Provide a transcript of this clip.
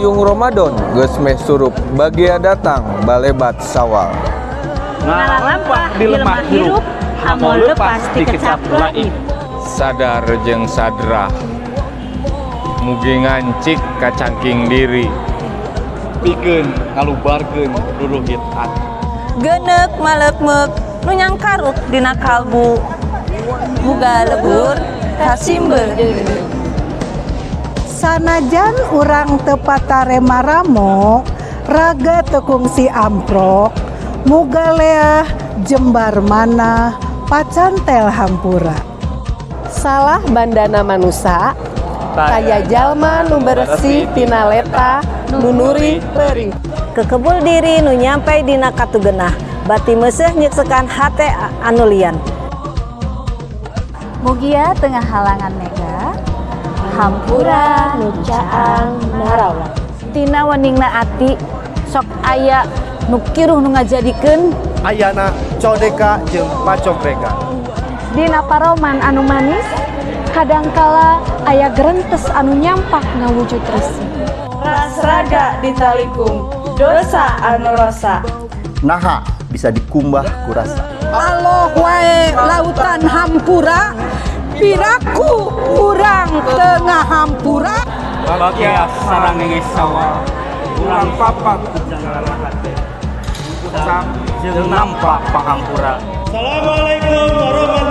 Payung Ramadan geus meh surup, bagea datang balebat Sawal. Ngalalampah di lemah hirup, hamoh lepas ti kecap laib. Sadar jeung sadrah, mugi ngancik ka cangking diri. Pikeun ngalubarkeun ruruhit ati. Geuneuk maleukmeuk nu nyangkaruk dina kalbu, muga lebur kasimbeuh. Sanajan urang teu patarema ramo, raga teu kungsi amprok, muga leah jembar manah pacantel hampura. Salah bandana manusa, taya jalma nu bersih tina leta nunuri peurih. Kekebul diri nu nyampe dina katugenah, bati meuseuh nyeksekan hate anu lian. Mugia teu ngahalangan mega, hampura nu caang narawat. Tina weningna ati sok aya nu kiruh nu ngajadikeun. Ayana codeka jeung pacogrega. Dina paroman anu manis, kadangkala aya gerentes anu nyampak ngawujud resi. Ras raga ditalikung dosa anu rosa. Naha bisa dikumbah ku rasa. Allah wae lautan hampura, piraku urang teu ngahampura. Bagea sareng ngenges Sawal, urang papak ku janggalana hate, ucap jeung nampa panghampura. Assalamualaikum warahmatullahi.